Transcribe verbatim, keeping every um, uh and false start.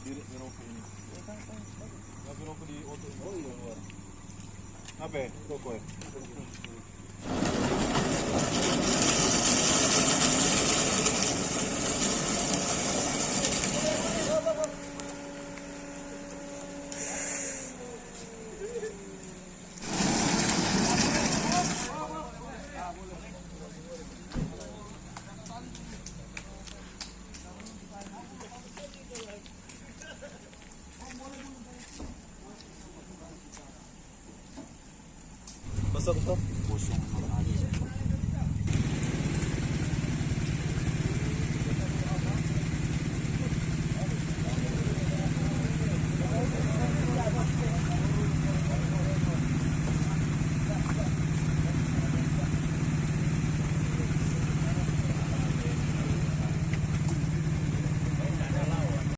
Di, di rokok ini. Ya, di rokok di oto ini. Oh, iya. Luar. Apa ya? Rokok ya? Basar, basar. Kosong.